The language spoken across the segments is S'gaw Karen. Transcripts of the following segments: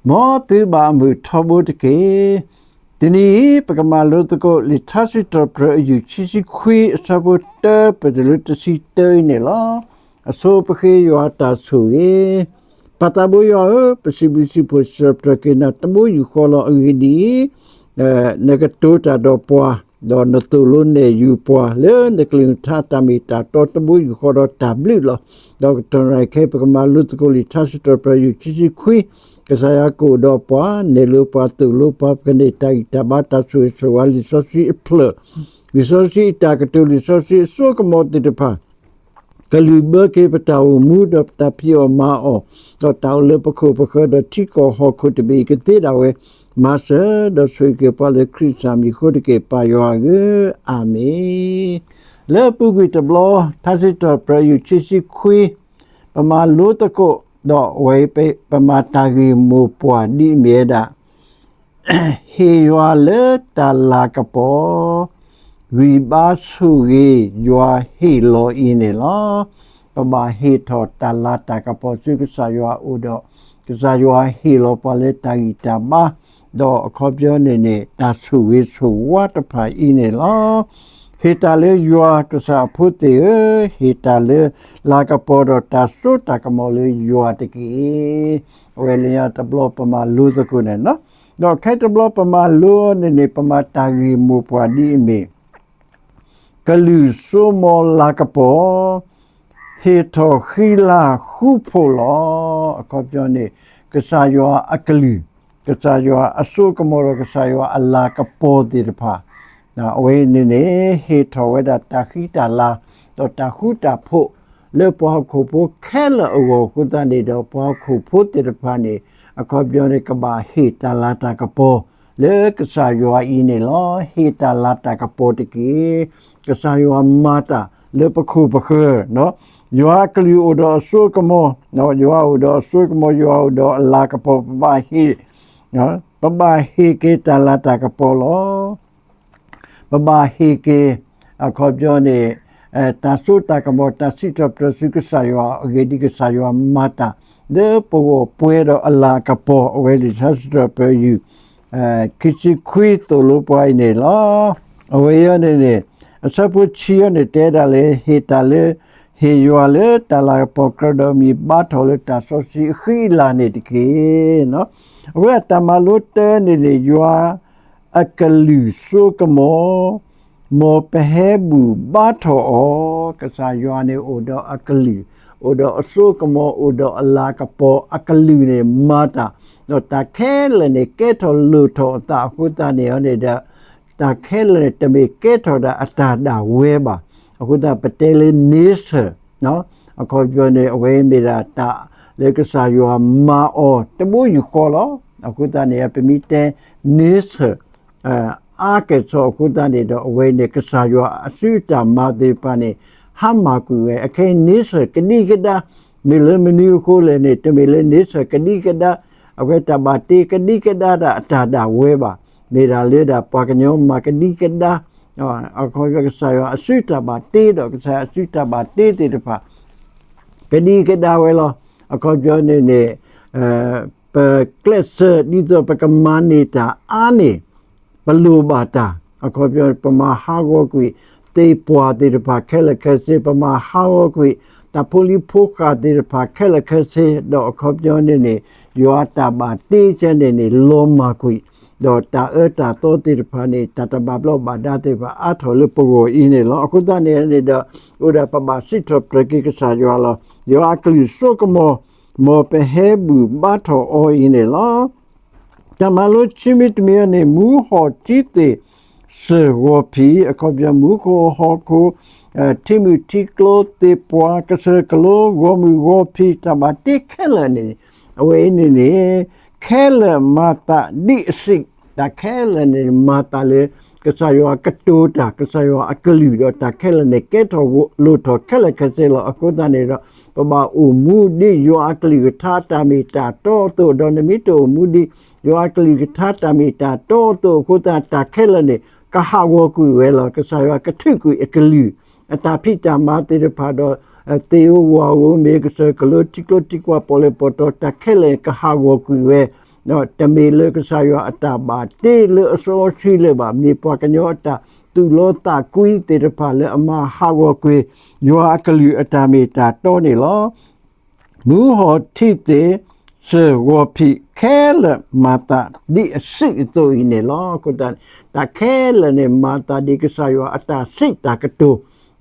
မ်သုဘၣ်အမုာ်ထီဘိတက့ၢ်. တနံၤအံၤ ပကမၤလိသကိးလံာ်ထါစံးထီၣ်ပတြၢၤ အယူၢ် ခံဆံခွံ အဆၢဖိတၢ ပတုၤလၢတဆံတၢအံၤန့ၣ်လီၤ. အဆိပဃ့ယွၤတၢ်ဆိၣ်ဂ့ၤ. ပၢ်သးဘိယွၤဧၢ, ပစံးဘျုးစံးဖှိၣ်စံးထီၣ်ပတြၢၤက့ၤနၤ တဘိယူၢ်ဃီလီၤ. အဂ့ၢ်ဒ်အံၤ, နကတိၤတၢ်ဒီးပှၤ, ဒီးနသိၣ်လိနဲၣ်ယုၤပှၤ လၢနကလုၢ်နကထါတၢ်မ့ၢ်တၢ်တီ တဘိယူၢ်ဃီဒီးတၢ်ဘျုးလီၤ. ဒီးကတီၢ်နံၤခဲအံၤ ပကမၤလိသကိးလံာ်ထါစံးထီၣ်ပတြၢၤ ယူၢ် ခံဆံခွံ, ကစၢ်ယွၤကအိၣ်ဒီးပှၤ, နဲၣ်လိပှၤ သိၣ်လိပှၤ, ပကန့ၢ်တၢ်ဂံၢ်တၢ်ဘါ တၢ်ဆိၣ်ဂ့ၤဆိၣ်ဝါ လံာ်စီဆှံအဖျၢၣ်, လံာ်စီဆှံအတၢ်ကတိၤ လံာ်စီဆှံအစိကမီၤသ့ၣ်တဖၣ် ကလုၢ်ဘၢက့ၤပတၢ်အိၣ်မူ ဒီးပတၢ်ဖံးအီၣ်မၤအီၣ်, ဒီးတၢ်အိၣ်လၢပခိၣ်ပဃၢၤ ဒီးထံကီၢ်ဟီၣ်ခိၣ်တဘ့ၣ်အံၤကသ့ဒၣ်ဝဲ, မၤစၢၤဒီးဆိၣ်ဂ့ၤက့ၤပှၤလၢခရံာ်စၢ်မံၤအဃိတက့ၢ် ပၢ်ယွၤဧၢ, အၤမ့ၣ်. လၢအပူၤကွံာ်တဘျီ ထါစံးထီၣ်ပတြၢၤ ယူၢ် ခံဆံခွံ, ပမၤလိသကိး, ဒီးအဝဲ ပမၤတၢ်ဂ့ၢ်မိၢ်ပှၢ်ဒ်အမ့ၢ်ဝဲဒၣ် ဟ့ၣ်ယွၤလၢတၢ်လၤကပီၤ, ဂံၢ်ဘါဆိၣ်ဂ့ၤ ယွၤဟ့ၣ်လီၤအံၤန့ၣ်လီၤ. ပဘၣ်ဟ့ၣ်ထီၣ်တၢ်လၤတၢ်ကပီၤဆူကစၢ်ယွၤအအိၣ်ဒီး, ကစၢ်ယွၤဟ့ၣ်လီၤပှၤလၢတၢ်ဂံၢ်တၢ်ဘါ, ဒီးအခီပညီန့ၣ်န့ၣ် တၢ်ဆိၣ်ဂ့ၤဆိၣ်ဝါတဖၣ်အံၤန့ၣ်လီၤ. ဟ့ၣ်တၢ်လၢယွၤကစၢ်အဖိသ့ၣ်ဧၢ, ဟ့ၣ်တၢ်လၢလၤကပီၤဒီးတၢ်စိတၢ်ကမီၤလၢယွၤတက့ၢ်. အဝဲလၢညါတဘျီပမၤလိသကိးန့ၣ်လီၤ. ဒီးခဲတဘျီပမၤလိန့ၣ်န့ၣ် ပမၤတၢ်ဂ့ၢ်မိၢ်ပှၢ်ဒ်အမ့ၢ် ကလုၢ်စိကမီၤလၤကပီၤ, ဟ့ၣ်ထီၣ်ဃံလၤဃူဖိးလီၤ. အခီပညီန့ၣ် ကစၢ်ယွၤအကလုၢ်, ကစၢ်ယွၤအစိကမီၤဒီးကစၢ်ယွၤအလၤကပီၤသ့ၣ်တဖၣ်, အဝဲန့ၣ်န့ၣ် ဟ့ၣ်ထီၣ်ဝဲဒၣ်တၢ်ဃံတၢ်လၤ, ဒီးတၢ်ဃူတၢ်ဖိး လၢပှၤဟီၣ်ခိၣ်ဖိခဲလၢာ်အဂီၢ်အဃိသတးန့ၣ်ဒီး ပှၤဟီၣ်ခိၣ်ဖိသ့ၣ်တဖၣ်န့ၣ် အခီပညီန့ၣ် ကဘၣ်ဟ့ၣ်တၢ်လၤတၢ်ကပီၤ လၢကစၢ်ယွၤအံၤန့ၣ်လီၤ. ဟ့ၣ်တၢ်လၤတၢ်ကပီၤတက့ၢ်. ကစၢ်ယွၤမၤတၢ်လၢပခိၣ်ပဃၢၤ, ယွၤအကလုၢ်အိၣ်ဒီးအစိကမီၤ, ယွၤအိၣ်ဒီးအစိကမီၤ, ယွၤအိၣ်ဒီးအလၤကပီၤ, ပဘၣ်ဟ့ၣ်, ပဘၣ်ဟ့ၣ်က့ၤတၢ်လၤတၢ်ကပီၤလီၤ. ပဘၣ်ဟ့ၣ်က့ၤ, အခီပညီန့ၣ် တၢ်စိတၢ်ကမီၤ တၢ်စံးထီၣ်ပတြၢၤဆူကစၢ်ယွၤ အဂ့ၢ်ဒ်အံၤ ကစၢ်ယွၤမၤတၢ် လၢပဂီၢ်ပှဲၤဒီးအလၤကပီၤ အဝဲလံာ်ထါစံးထီၣ်ပတြၢၤ ယူၢ် ခံဆံခွံ သိၣ်လိပှၤအံၤန့ၣ်လီၤ. အဝဲအံၤန့ၣ်န့ၣ် အဆၢဖိဆံအံၤန့ၣ် တဲဒၣ်လၢ ဟ့ၣ်တၢ်လၢ ဟ့ၣ်ယွၤလၢတၢ်လၤကပီၤကြၢးဒီးမ့ၢ်ဘါထီၣ်လၢတၢ်စီဆှံအဃံအလၤန့ၣ်တက့ၢ်. အဝဲအတၢ်မၤလိတၢန့ၣ်န့ၣ် ယွၤအကလုၢ်စိကမီၤ မ်ပဟဲဘူၣ်ဘါထီၣ်အီၤ, ကစၢ်ယွၤန့ၣ်အိၣ်ဒီးအကလုၢ်, အိၣ်ဒီးအစိကမီၤ, အိၣ်ဒီးအလၤကပီၤ, အကလုၢ်န့ၣ်မၤတၢ်, ဒီးတၢ်ခဲလၢာ်န့ၣ် ကဲထီၣ်လိၣ်ထီၣ်အသးအဃိသတးန့ၣ်န့ၣ်ဒီး တၢ်ခဲလၢာ်န့ၣ် တမ့ၢ်ကဲထီၣ်ဒၣ်အတၢ်ဒၣ်ဝဲဘၣ်. အဃိသတး ပတဲလၢ nature အခီပညီန့ၣ် အဝဲမ့ၢ်ဒၣ်တၢ်လၢကစၢ်ယွၤမၤအီၤတဘိယူၢ်ဃီလီၤ. အဃိသတးန့ၣ် ပမ့ၢ်တဲ nature အါကဲၣ်ဆိးအဃိသတးန့ၣ်ဒီး အဝဲန့ၣ် ကစၢ်ယွၤအစုအတၢ်မၤသ့ၣ်တဖၣ်န့ၣ် ဟါမၢ်ကွံာ်ဝဲ အခဲအံၤ nature ကဒံကဒါ, မ့ၢ်လၢမနုၤအဃိလဲၣ်န့ၣ် တမ့ၢ်လၢ nature ကဒံကဒါ, အဝဲတၢ်ဘၣ်တ့ကဒံကဒါဒၣ်အတၢ်ဒၣ်ဝဲဘၣ်. မ့ၢ်ဒၣ်လၢဒၣ်ပှၤကညီမၤကဒံကဒါ, အခီပညီ ကစၢ်ယွၤအစုတၢ်ဘၣ်တ့ဒီး ကစၢ်ယွၤအစုတၢ်ဘၣ်တ့သ့ၣ်တဖၣ် ကဒံကဒါဝဲလီၤ. အခီပညီန့ၣ်န့ၣ် ပကျဲးစၢးဒ်သိးပကမၤန့ၢ်တၢ်အါန့ၢ် ပလိၣ်ဘၣ်တၢ်, အခီပညီ ပမၤဟးဂီၤကွံာ် သ့ၣ်ပှၢ်သ့ၣ်တဖၣ်ခဲလၢာ်ခဲဆ့, ပမၤဟးဂီၤကွံာ် တၢ်ဖိလံၤဖိဃာ်သ့ၣ်တဖၣ်ခဲလၢာ်ခဲဆ့, ဒီးအခီပညီန့ၣ်န့ၣ် ယွၤအတၢ်ဘၣ်တ့ကဲန့ၣ်န့ၣ် လီၤမၢ်ကွံာ်, ဒီးတၢ်အၢတၢ်သီသ့ၣ်တဖၣ်န့ၣ် တၢ်တဘၣ်ဘျီးဘၣ်ဒါသ့ၣ်တဖၣ်အါထီၣ်လၢပဂီၢ်အံၤန့ၣ်လီၤ. အဃိသတးန့ၣ်န့ၣ်ဒီး အိၣ်ဒၣ်ပဘၣ်စံးထီၣ်ပတြၢၤက့ၤကစၢ်ယွၤလီၤ. ယွၤအကလုၢ်စိကမီၤ မ်ပဟဲဘူၣ်ဘါထီၣ်အီၤအံၤန့ၣ်လီၤ. တၢ်မၤလိခံမံၤတမံၤအံၤန့ၣ် မူဟီၣ်ထံသ့ၣ်စၢၢ်ဂီၤဖံး, အခီပညီ မူခိၣ်ဟီၣ်ခိၣ်, ထံမုၢ်ထံကျိသ့ၣ်ပှၢ်ကစၢၢ်ကလိ ဂီၢ်မုၢ်ဂီၤဖံး တၢ်ဘၣ်တ့ခဲလၢာ်န့ၣ်, အဝဲအံၤန့ၣ်န့ၣ် ခဲလၢာ်မၤသးဒ်အစံး, တၢ်ခဲလၢာ်န့ၣ် မၤသးလၢ ကစၢ်ယွၤကတိၤတၢ်, ကစၢ်ယွၤအကလုၢ်ဒီး တၢ်ခဲလၢာ်န့ၣ် ကဲထီၣ်လိၣ်ထီၣ်ခဲလၢာ်ခဲဆ့လီၤ. အဃိသတးန့ၣ်ဒီး ပဘၣ်အိၣ်မူဒ်ယွၤအကလုၢ်ကထါတၢ်မ့ၢ်တၢ်တီအသိး, ဒီးနမ့ၢ်တအိၣ်မူဒ်ယွၤအကလုၢ်ကထါတၢ်မ့ၢ်တၢ်တီအသိးအဃိသတး တၢ်ခဲလၢာ်န့ၣ် ကဟးဂီၤကွံာ်ဝဲလီၤ. ကစၢ်ယွၤကထုးကွံာ်အကလုၢ်, အတၢ်ဖံးတၢ်မၤသ့ၣ်တဖၣ်ဒီး သ့ၣ်ဧိၤဝၣ်ဧိၤ မ့ၢ်ကစၢၢ်ကလိ ထံကျိထံကွၢ် ပီၣ်လဲၣ်ပီၣ်တီၤ တၢ်ခဲလၢာ်န့ၣ် ကဟးဂီၤကွံာ်ဝဲ, တမ့ၢ်လၢကစၢ်ယွၤအတၢ်ဘၣ်တ့လၢအစီအဆှံလၢၤဘၣ်, မ့ၢ်ပှၤကညီအတၢ်သူၣ်လီသးကွံသ့ၣ်တဖၣ်လၢအမၤဟးဂီၤကွံာ် ယွၤအကလုၢ်အတၢ်မ့ၢ်တၢ်တီန့ၣ်လီၤ. မူဟီၣ်ထံသ့ၣ် စၢၢ်ဂီၤဖံး ခဲလၢာ်မၤသးဒ်အစုအသိးအံၤန့ၣ်လီၤ. အဃိသတး တၢ်ခဲလၢာ်န့ၣ် မၤသးဒ်ကစၢ်ယွၤအတၢ်စံးတၢ်ကတိ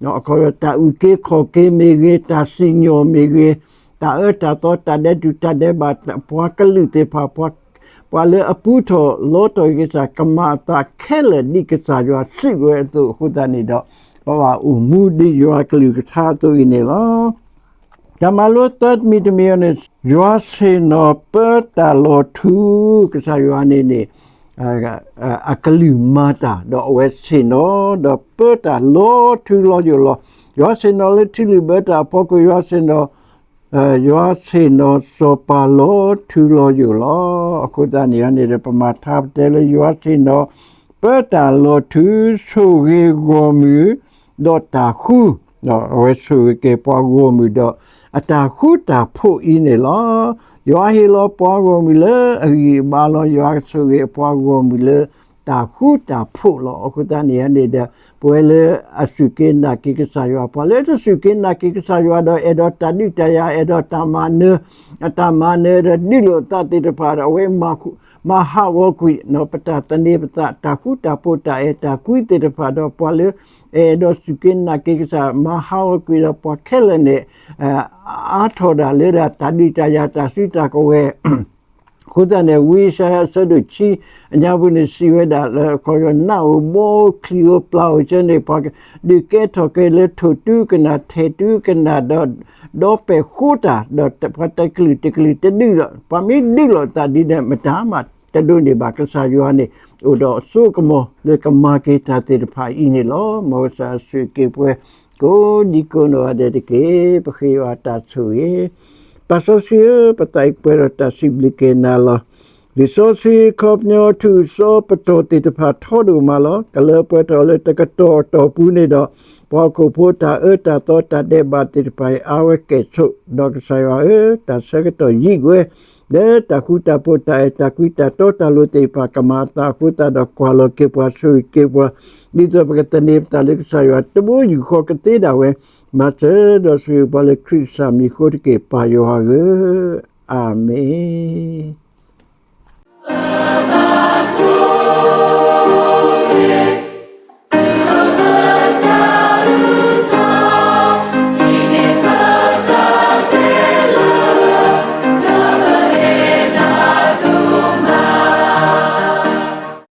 ၤ, အခီပညီ တၢ်အုၣ်က့ၤခီၣ်က့ၤမ့ၢ်ဂ့ၤ, တၢ်စံၣ်ညီၣ်မ့ၢ်ဂ့ၤ, တၢ်အၢတၢ်သီ တၢ်ဒဲးတူၢ်တၢ်ဒဲးဘး, ပှၤကလုာ်သ့ၣ်တဖၣ် ပှၤလၢအပူထီၣ်လီထီၣ်က့ၤကစၢ် ကမၤအသးခဲလၢာ်ဒ်ကစၢ်ယွၤစံးဝဲအသိးအဃိသတးန့ၣ်ဒီး ပဘၣ်အိၣ်မူဒ်ယွၤကလုၢ်ကထါအသိးအံၤန့ၣ်လီၤ. တၢ်မၤလိသၢမံၤတမံၤအံၤန့ၣ် ယွၤဆ့ၣ်နီၤပၢတၢ်လီၤထူ, ကစၢ်ယွၤန့ၣ်န့ၣ် အကလုၢ်မၤတၢ် ဒီးအဝဲဆ့ၣ်နီၤ ဒီးပၢတၢ်လီၤထူလီၤယိာ်လီၤ. ယွၤဆ့ၣ်နီၤလၢထံလုၢ်ဘၢတၢ်အဖီခိၣ်, ယွၤဆ့ၣ်နီၤ ယွၤဆ့ၣ်နီၤစီၤပၤလီၤထူလီၤယိာ်လီၤ. အဃိသတးန့ၣ်န့ၣ်ဒီး ပမၤထါပတဲလၢယွၤဆ့ၣ်နီၤ ပၢတၢ်လီၤထူ, ဆိၣ်ဂ့ၤဂီၢ်မုၢ် ဒီးတၢ်ဃူ, အဝဲဆိၣ်ဂ့ၤက့ၤပှၤဂီၢ်မုၢ်ဒီး အတၢ်ဃူတၢ်ဖိးအံၤန့ၣ်လီၤ. ယွၤဟ့ၣ်လီၤပှၤဂီၢ်မုၢ်လၢအဂံၢ်အဘါလီၤ. ယွၤကဆိၣ်ဂ့ၤပှၤဂီၢ်မုၢ်လၢတၢ်ဃူတၢ်ဖိးလီၤ. အဃိသတးန့ၣ်န့ၣ်ဒီး ပဝဲလၢအစူၢ်က့ၤနာ်က့ၤကစၢ်ယွၤ, ပှၤလၢတစူၢ်က့ၤနာ်က့ၤကစၢ်ယွၤဒီး အဲၣ်ဒိးတၢ်ဒုးတၢ်ယၤ, အဲၣ်ဒိးတၢ်မၤနၢၤ, အတၢ်မၤနၢၤဒီးဒုးလိာ်သးသ့ၣ်တဖၣ်ဒီး အဝဲမၤဟးဂီၤကွံာ် ပတၢ်သန့ၤပသး တၢ်ဃူတၢ်ဖိး တၢ်အဲၣ်တၢ်ကွံသ့ၣ်တဖၣ်ဒီး ပှၤလၢအအဲၣ်ဒိးစူၢ်က့ၤနာ်က့ၤကစၢ် မၤဟးဂီၤကွံာ်ဒီး ပှၤခဲလၢာ်န့ၣ် အါထီၣ်ဒၣ်လၢဒၣ်တၢ်ဒုးတၢ်ယၤ တၢ်စုတၢ်ကဝဲၤ အဃိသတးန့ၣ် ဝံယၡါယၤအဆၢဒိၣ်ခံအညါပူၤန့ၣ် စံးဝဲဒၣ်လၢ အခီပညီ နးဧိၤဘီဧိၤချံဧိၤပျၢ်ဧိၤဆၢန့ၣ် ပှၤဒုးကဲထီၣ်က့ၤလၢထိၣ်တူကနၣ် ထဲးတူကနၣ်ဒီး ဒီပဲာ်ဃိတၢ် ဒီးပှၤတကလုာ်တကလုာ်တဒုးလီၤ, ပှၤမ့ၢ်ဒုးလိာ်သးဒ်န့ၣ် မတၤမးတဒိးန့ၢ်ဘၣ်. ကစၢ်ယွၤန့ၣ် အိၣ်ဒီးအစိကမီၤလၢကမၤက့ၤတၢ်သ့ၣ်တဖၣ်အံၤန့ၣ်လီၤ. မ်ကစၢ်ဆိၣ်ဂ့ၤက့ၤပှၤ ကိးဒံကိးနီၢ်ဂၤဒဲးတက့ၢ်. ပဃ့ယွၤတၢ်ဆိၣ်ဂ့ၤ ပၢ်စီဆှံဧၢ, ပသးအံၤပှဲၤဒီးတၢ်စံးဘျုးက့ၤနၤလီၤ. လံာ်စီဆှံခီပညီထူၣ်စီပတီၢ်သ့ၣ်တဖၣ်ထီဒိၣ်မးလီၤ. ကလၢပှဲၤထီၣ်လၢတကတီၢ်အတီၢ်ပူၤန့ၣ်ဒီး ပှၤဟီၣ်ခိၣ်ဖိတၢ်အၢတၢ်သီတၢ်ဒဲးဘးသ့ၣ်တဖၣ်အံၤ အါဝဲကဲၣ်ဆိး, ဒီးကစၢ်ယွၤဧၢ, တၢ်ဆၢကတီၢ်ယံာ်ဝဲ လၢတၢ်ဃူတၢ်ဖိး တၢ်အဲၣ်တၢ်ကွံ တၢ်တီတၢ်လိၤသ့ၣ်တဖၣ် ကမၤအသးအဃိသတးဒီး ကွၢ်လီၤက့ၤပှၤ ဆိၣ်ဂ့ၤက့ၤပှၤ ဒ်သိးပကသန့ၤပသးလၢကစၢ်ယွၤ တဘိယူၢ်ဃီကသ့ဒၣ်ဝဲ မၤစၢၤဒီးဆိၣ်ဂ့ၤပှၤလၢခရံာ်ကစၢ်မံၤအဃိတက့ၢ် ပၢ်ယွၤဧၢ, အၤမ့ၣ်.